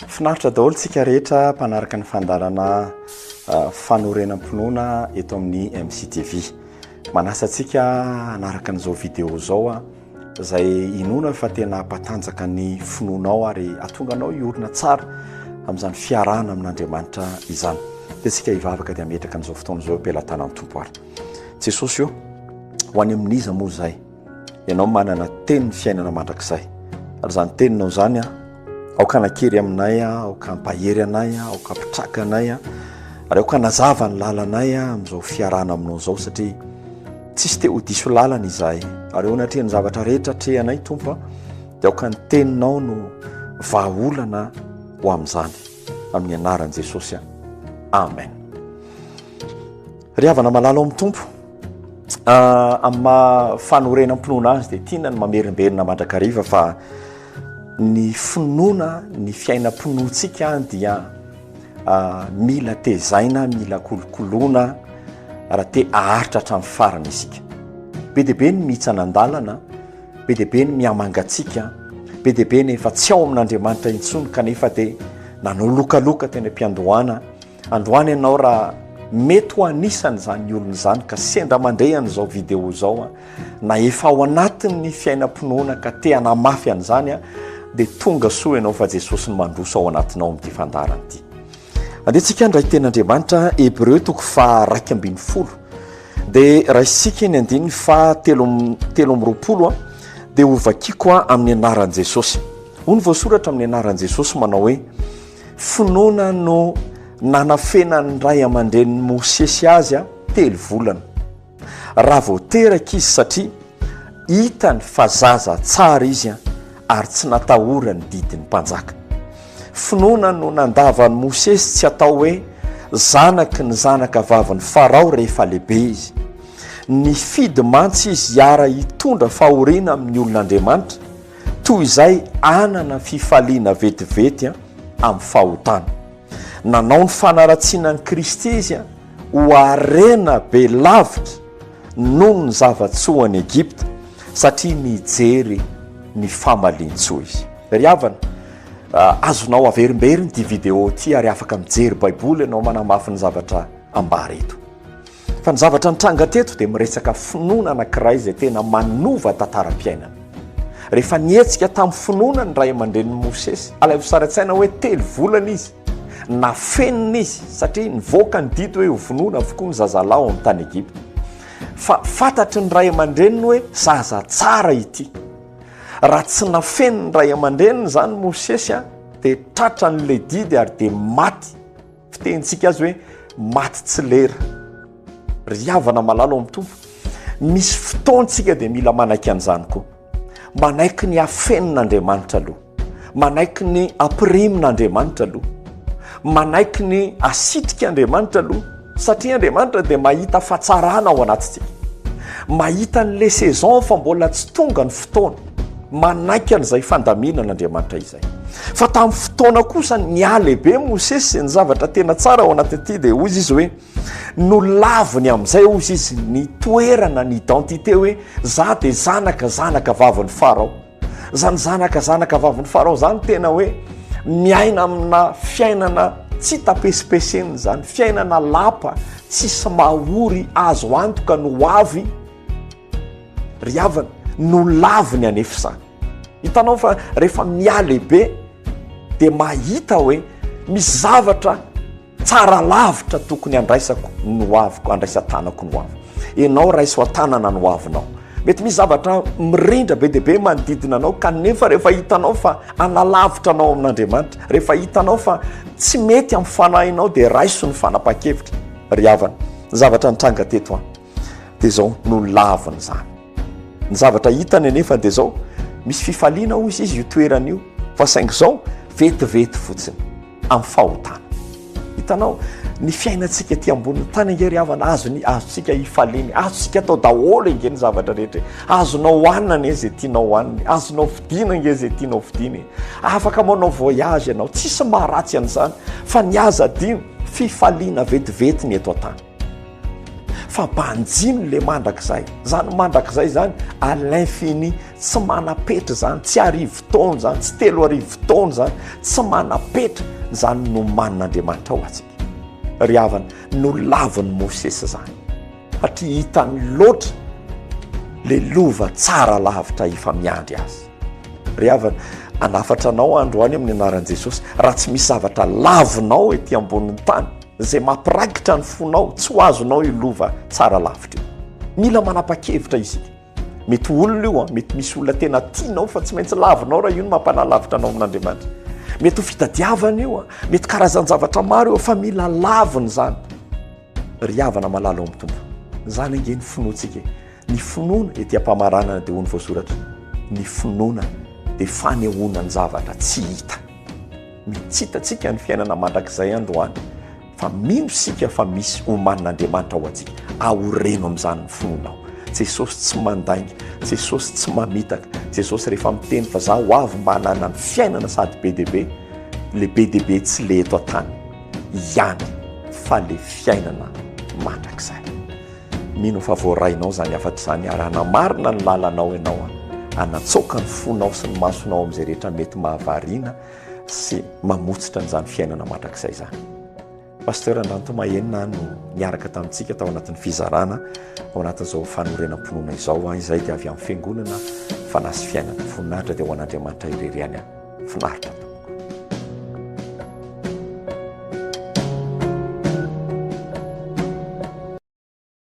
Finaritra daholo tsika rehetra mpanaraka ny fandaharana fanorenam-pinoana eto amin'ny MCTV. Manasa antsika hanaraka an'izao vidéo izao izay inoana fa tena hampatanjaka ny finoanao ary hahatonga anao hiorina tsara amin'izany fiarahana amin'Andriamanitra izany. Dia tsika hivavaka dia hametraka an'izao fotoana izao eo am-pelatanan'ny Tompo ary. Jesosy ô, ho any amin'iza moa izay? Ianao manana tenin'ny fiainana mandrakizay. Ary izany teninao izany an, aoka hanan-kery aminay, aoka hampahery anay, aoka hampitraka anay, ary aoka hanazava ny lalanay amin'izao fiarahana aminao izao satria tsisy te ho diso lalana izahay. Ary eo anatrehan'ny zavatra rehetra atrehanay Tompo, dia aoka ny teninao no vahaolana ho amin'izany. Amin'ny anaran'i Jesosy. Amen. Ry havana malala ao amin'ny Tompo, amin'ny maha fanorenam-pinoana azy dia tiana ny mamerimberina mandrakariva fa ny finoana, ny fiainam-pinoantsika dia mila tezaina, mila kolokoloana raha te haharitra hatramin'ny farany isika. Be dia be ny mihitsana an-dalana, be dia be ny mihamangatsiaka, be dia be ny efa tsy ao amin'Andriamanitra intsony kanefa dia nanao lokaloka teny am-piandohana. Androany ianao raha mety ho anisan'izany olona izany ka sendra mandre an'izao vidéo izao na efa ao anatin'ny fiainam-pinoana ka te hanamafy an'izany dia tonga soa ianao fa Jesosy no mandroso ao anatinao amin'ity fandaharana ity. Andeha tsika handray tenin'Andriamanitra Hebreo toko faha 11 dia raisika ny andininy faha 23 dia hovakiko amin'ny anaran'i Jesosy. Hoy ny voasoratra amin'ny anaran'i Jesosy manao hoe Finoana no nanafenan'ny ray aman-drenin'i Mosesy azy telo volana, raha vao teraka izy, satria hitany fa zaza tsara izy ary tsy natahorany didin'ny mpanjaka. Finoana no nandavan'i Mosesy tsy atao hoe zanaky ny zanaka vavin'i Farao rehefa lehibe izy. Nifidy mantsy izy hiara-hitondra fahoriana amin'ny olon'Andriamanitra, toy izay hanana fifaliana vetivety amin'ny fahotana. Nanao ny fanaratsiana an'i Kristy izy ho harena be lavitra noho ny zava-tsoan'i Egypta, satria nijery ny famalian-tsoa izy. Ry havana, azonao averimberina ity vidéo ity ary afaka mijery Baiboly ianao manamafy ny zavatra ambara eto. Fa ny zavatra nitranga teto dia miresaka finoana anankiray izay tena manova tantaram-piainana. Rehefa nihetsika tamin'ny finoana ny ray aman-drenin'i Mosesy, alaivo sary an-tsaina hoe telo volana izy, nafenina izy satria nivoaka ny didy hoe hovonoina avokoa ny zazalahy ao amin'ny tany Egypta. Fa fantatry ny ray aman-dreniny hoe zaza tsara ity. Raha tsy nafenin'ny ray aman-dreniny izany Mosesy dia tratran'ilay didy ary dia maty. Fitenintsika azy hoe maty tsy lera. Ry havana malala ao amin'ny Tompo, misy fotoantsika dia mila manaiky an'izany koa. Manaiky ny hafenin'Andriamanitra aloha. Manaiky ny ampirimin'Andriamanitra aloha. Manaiky ny asitrik'Andriamanitra aloha. Satria Andriamanitra dia mahita fahatsarana ao anatintsika. Mahita an'ilay saison fa mbola tsy tonga ny fotoana. Manaiky an'izay fandaminana Andriamanitra izay. Fa tamin'ny fotoana kosa nihalehibe Mosesy, ny zavatra tena tsara ao anatin'ity dia hoy izy hoe nolaviny amin'izay hoy izy ny toerana, ny identité hoe za dia zanaka zanaka vavin'i Farao. Zany zanaka zanaka vavin'i Farao zany tena hoe miaina amina fiainana tsy tapesipesenina zany, fiainana lapa, tsisy mahory, azo antoka ny ho avy. Ry havana, nolaviny anefa izany. Hitanao fa rehefa mihalehibe dia mahita hoe misy zavatra tsara lavitra tokony handraisako ny hoaviko, handraisan-tanako ny hoaviko. Ianao raiso an-tanana ny hoavinao. Mety misy zavatra mirindra be dia be manodidina anao kanefa rehefa hitanao fa hanalavitra anao amin'Andriamanitra, rehefa hitanao fa tsy mety amin'ny fanahinao dia raiso ny fanapahan-kevitra. Ry havana, ny zavatra nitranga teto an. dia izao nolaviny izany. Ny zavatra hitany anefa dia izao, misy fifaliana hoy izy io toerana io, fa saingy izao vetivety fotsiny amin'ny fahotana. Hitanao, ny fiainantsika aty ambonin'ny tany ange ry havana, azony azontsika ifaliana, azontsika atao daholo ange ny zavatra rehetra e. Azonao hohanina anie izay tianao hohanina, azonao vidiana ange izay tianao vidiana e. Afaka manao voyage ianao, tsisy maharatsy an'izany, fa ny aza adino, fifaliana vetivety ny eto an-tany. Fa banjino le mandrakizay. Zany mandrakizay zany à l'infini, tsy manam-petra zany, tsy arivo taona zany, tsy 3000 taona zany, tsy manam-petra zany nomanin'Andriamanitra ho antsika. Ry havana, nolavin'i Mosesy zany. Satria hitany loatra le lova tsara lavitra efa miandry azy. Ry havana, hanafatra anao androany amin'ny anaran'i Jesosy, raha tsy misy zavatra lavinao ety ambonin'ny tany, izay mampiraikitra ny fonao, tsy ho azonao io lova tsara lavitra io. Mila manapa-kevitra isika. Mety ho olona io, an, mety misy olona tena tianao fa tsy maintsy lavinao raha io no mampanalavitra anao amin'Andriamanitra. Mety ho fitadiavana io, an, mety karazan-javatra maro io fa mila lavina izany. Ry havana malala ao amin'ny Tompo, izany ange ny finoantsika e. Ny finoana ety am-pamaranana dia hoy ny voasoratra, ny finoana dia fanehoana ny zavatra tsy hita. Mety tsy hitantsika ny fiainana mandrakizay androany, fa mino isika fa misy omanin'Andriamanitra ho antsika. Aoreno amin'izany ny finoanao. Jesosy tsy mandainga, Jesosy tsy mamitaka. Jesosy rehefa miteny fa za ho avy mba hanana ny fiainana sady be dia be, le be dia be tsy le eto an-tany ihany fa le fiainana mandrakizay. Mino fa voarainao izany hafatra izany ary hanamarina ny lalanao ianao, hanatsoaka ny fonao sy ny masonao amin'izay rehetra mety mahavariana sy mamotsitra an'izany fiainana mandrakizay izany. Pasteur Andranto Mahenina no niaraka tamintsika tao anatin'ny fizarana ao anatin'izao fanorenam-pinoana izao, izay dia avy amin'ny fiangonana Fanahy sy Fiainana. Voninahitra dia ho an'Andriamanitra irery ihany. Finaritra.